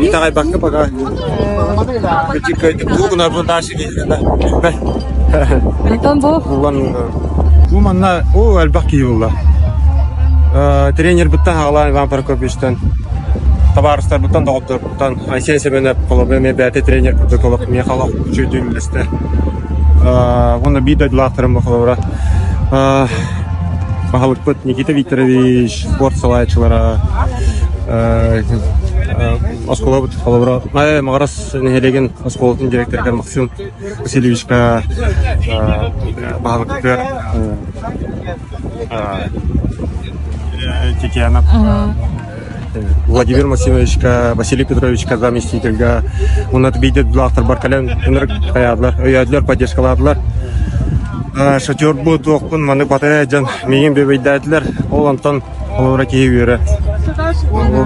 Итэҕэйбэккэ пока тугу гынарбын билбэт. Онтон бу? Бу манна оо элбэх киһи булла. Тренербиттэн хаалаан Иван Прокопьевичтан табаарыстарбыттан, доҕотторбуттан Айсен Семенов холобур эмиэ бэйэтэ тренер курдук олох миэхэ олох үчүгэйдик үллэстэр. Уонна биир дойдулаахтарым холобура баһылыкпыт Никита Викторович, спорт салайааччылара, оскуолабыт холобура Маҕарас нэһилиэгин оскуолатын директорыгар Максим Васильевичка баһылыкпытыгар Тетянов Владимир Максимовичка, Василий Петровичка заместительга уонна биир дойдулаахтарбар кэлэн ынырык хайаатылар, өйөөдүлэр, поддержкалаатылар. Шатер туохпун маннык батарыа дьон миигин бүөбэйдээтилэр. Ол онтон холобура киһи үөрэ.